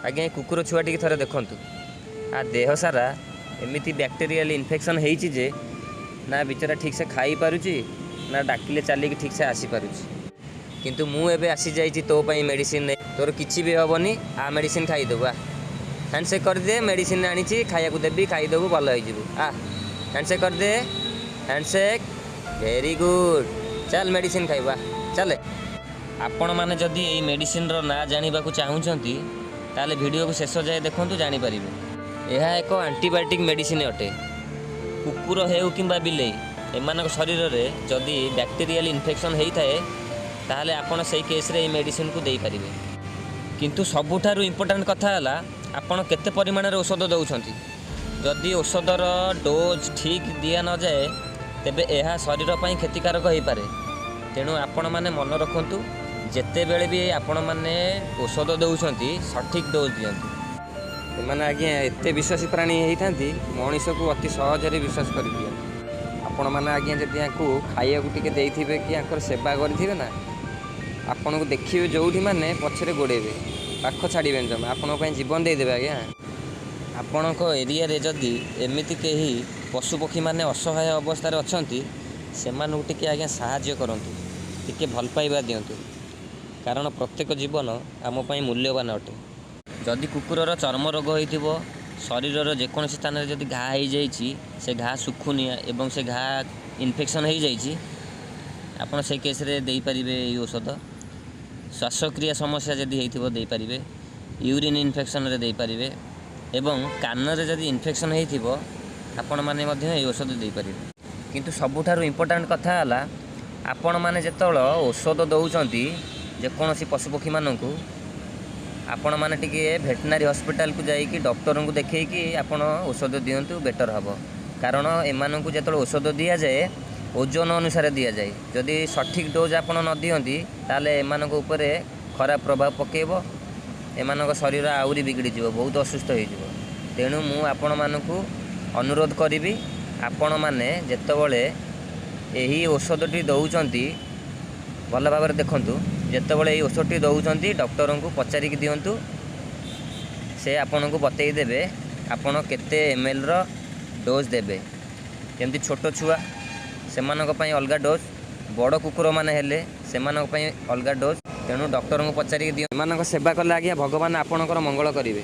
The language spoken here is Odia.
ଆଜ୍ଞା, ଏ କୁକୁର ଛୁଆଟିକି ଥରେ ଦେଖନ୍ତୁ। ଆ ଦେହ ସାରା ଏମିତି ବ୍ୟାକ୍ଟେରିଆଲ ଇନଫେକ୍ସନ୍ ହେଇଛି ଯେ ନା ବିଚରା ଠିକ୍ସେ ଖାଇପାରୁଛି, ନା ଡାକିଲେ ଚାଲିକି ଠିକ୍ସେ ଆସିପାରୁଛି। କିନ୍ତୁ ମୁଁ ଏବେ ଆସିଯାଇଛି ତୋ ପାଇଁ ମେଡ଼ିସିନ ନେଇ। ତୋର କିଛି ବି ହେବନି, ଆ ମେଡ଼ିସିନ ଖାଇଦେବୁ। ଆ ହ୍ୟାଣ୍ଡସେକ୍ କରିଦେ। ମେଡ଼ିସିନ ଆଣିଛି, ଖାଇବାକୁ ଦେବି, ଖାଇଦେବୁ, ଭଲ ହେଇଯିବୁ। ଆ ହ୍ୟାଣ୍ଡସେକ୍ କରିଦେ। Handshake, very good. ଚାଲ, ମେଡ଼ିସିନ ଖାଇବୁ, ଆ ଚାଲେ। ଆପଣମାନେ ଯଦି ଏଇ ମେଡ଼ିସିନର ନାଁ ଜାଣିବାକୁ ଚାହୁଁଛନ୍ତି, ତାହେଲେ ଭିଡ଼ିଓକୁ ଶେଷ ଯାଏ ଦେଖନ୍ତୁ, ଜାଣିପାରିବେ। ଏହା ଏକ ଆଣ୍ଟିବାୟୋଟିକ୍ ମେଡ଼ିସିନ ଅଟେ। କୁକୁର ହେଉ କିମ୍ବା ବିଲେଇ, ଏମାନଙ୍କ ଶରୀରରେ ଯଦି ବ୍ୟାକ୍ଟେରିଆଲ ଇନଫେକ୍ସନ୍ ହେଇଥାଏ, ତାହେଲେ ଆପଣ ସେଇ କେସ୍ରେ ଏଇ ମେଡ଼ିସିନକୁ ଦେଇପାରିବେ। କିନ୍ତୁ ସବୁଠାରୁ ଇମ୍ପୋର୍ଟାଣ୍ଟ କଥା ହେଲା, ଆପଣ କେତେ ପରିମାଣରେ ଔଷଧ ଦେଉଛନ୍ତି। ଯଦି ଔଷଧର ଡୋଜ୍ ଠିକ୍ ଦିଆ ନଯାଏ, ତେବେ ଏହା ଶରୀର ପାଇଁ କ୍ଷତିକାରକ ହୋଇପାରେ। ତେଣୁ ଆପଣମାନେ ମନେ ରଖନ୍ତୁ, ଯେତେବେଳେ ବି ଆପଣମାନେ ଔଷଧ ଦେଉଛନ୍ତି, ସଠିକ୍ ଡୋଜ୍ ଦିଅନ୍ତୁ। ଏମାନେ ଆଜ୍ଞା ଏତେ ବିଶ୍ୱାସୀ ପ୍ରାଣୀ ହେଇଥାନ୍ତି, ମଣିଷକୁ ଅତି ସହଜରେ ବିଶ୍ୱାସ କରିଦିଅନ୍ତି। ଆପଣମାନେ ଆଜ୍ଞା ଯଦି ୟାଙ୍କୁ ଖାଇବାକୁ ଟିକେ ଦେଇଥିବେ କି ୟାଙ୍କର ସେବା କରିଥିବେ ନା, ଆପଣଙ୍କୁ ଦେଖିବେ ଯେଉଁଠି ମାନେ ପଛରେ ଗୋଡ଼େଇବେ, ପାଖ ଛାଡ଼ିବେନି ଜମା, ଆପଣଙ୍କ ପାଇଁ ଜୀବନ ଦେଇଦେବେ ଆଜ୍ଞା। ଆପଣଙ୍କ ଏରିଆରେ ଯଦି ଏମିତି କେହି ପଶୁପକ୍ଷୀମାନେ ଅସହାୟ ଅବସ୍ଥାରେ ଅଛନ୍ତି, ସେମାନଙ୍କୁ ଟିକେ ଆଜ୍ଞା ସାହାଯ୍ୟ କରନ୍ତୁ, ଟିକେ ଭଲ ପାଇବା ଦିଅନ୍ତୁ। କାରଣ ପ୍ରତ୍ୟେକ ଜୀବନ ଆମ ପାଇଁ ମୂଲ୍ୟବାନ ଅଟେ। ଯଦି କୁକୁରର ଚର୍ମ ରୋଗ ହେଇଥିବ, ଶରୀରର ଯେକୌଣସି ସ୍ଥାନରେ ଯଦି ଘା ହେଇଯାଇଛି, ସେ ଘା ଶୁଖୁନି ଏବଂ ସେ ଘା ଇନଫେକ୍ସନ୍ ହେଇଯାଇଛି, ଆପଣ ସେଇ କେସ୍ରେ ଦେଇପାରିବେ ଏଇ ଔଷଧ। ଶ୍ୱାସକ୍ରିୟା ସମସ୍ୟା ଯଦି ହେଇଥିବ, ଦେଇପାରିବେ। ୟୁରିନ୍ ଇନଫେକ୍ସନ୍ରେ ଦେଇପାରିବେ ଏବଂ କାନରେ ଯଦି ଇନଫେକ୍ସନ୍ ହେଇଥିବ, ଆପଣମାନେ ମଧ୍ୟ ଏଇ ଔଷଧ ଦେଇପାରିବେ। କିନ୍ତୁ ସବୁଠାରୁ ଇମ୍ପୋର୍ଟାଣ୍ଟ କଥା ହେଲା, ଆପଣମାନେ ଯେତେବେଳେ ଔଷଧ ଦେଉଛନ୍ତି ଯେକୌଣସି ପଶୁପକ୍ଷୀମାନଙ୍କୁ, ଆପଣମାନେ ଟିକେ ଭେଟନାରୀ ହସ୍ପିଟାଲକୁ ଯାଇକି ଡକ୍ଟରଙ୍କୁ ଦେଖେଇକି ଆପଣ ଔଷଧ ଦିଅନ୍ତୁ, ବେଟର୍ ହେବ। କାରଣ ଏମାନଙ୍କୁ ଯେତେବେଳେ ଔଷଧ ଦିଆଯାଏ, ଓଜନ ଅନୁସାରେ ଦିଆଯାଏ। ଯଦି ସଠିକ୍ ଡୋଜ୍ ଆପଣ ନ ଦିଅନ୍ତି, ତାହେଲେ ଏମାନଙ୍କ ଉପରେ ଖରାପ ପ୍ରଭାବ ପକାଇବ, ଏମାନଙ୍କ ଶରୀର ଆହୁରି ବିଗିଡ଼ିଯିବ, ବହୁତ ଅସୁସ୍ଥ ହେଇଯିବ। ତେଣୁ ମୁଁ ଆପଣମାନଙ୍କୁ ଅନୁରୋଧ କରିବି, ଆପଣମାନେ ଯେତେବେଳେ ଏହି ଔଷଧଟି ଦେଉଛନ୍ତି, ଭଲ ଭାବରେ ଦେଖନ୍ତୁ। ଯେତେବେଳେ ଏହି ଔଷଧଟି ଦେଉଛନ୍ତି, ଡକ୍ଟରଙ୍କୁ ପଚାରିକି ଦିଅନ୍ତୁ। ସେ ଆପଣଙ୍କୁ ବତେଇ ଦେବେ ଆପଣ କେତେ ଏମ୍ଏଲ୍ର ଡୋଜ୍ ଦେବେ। ଯେମିତି ଛୋଟ ଛୁଆ, ସେମାନଙ୍କ ପାଇଁ ଅଲଗା ଡୋଜ୍, ବଡ଼ କୁକୁରମାନେ ହେଲେ ସେମାନଙ୍କ ପାଇଁ ଅଲଗା ଡୋଜ୍। ତେଣୁ ଡକ୍ଟରଙ୍କୁ ପଚାରିକି ଦିଅ। ଏମାନଙ୍କ ସେବା କଲେ ଆଜ୍ଞା ଭଗବାନ ଆପଣଙ୍କର ମଙ୍ଗଳ କରିବେ।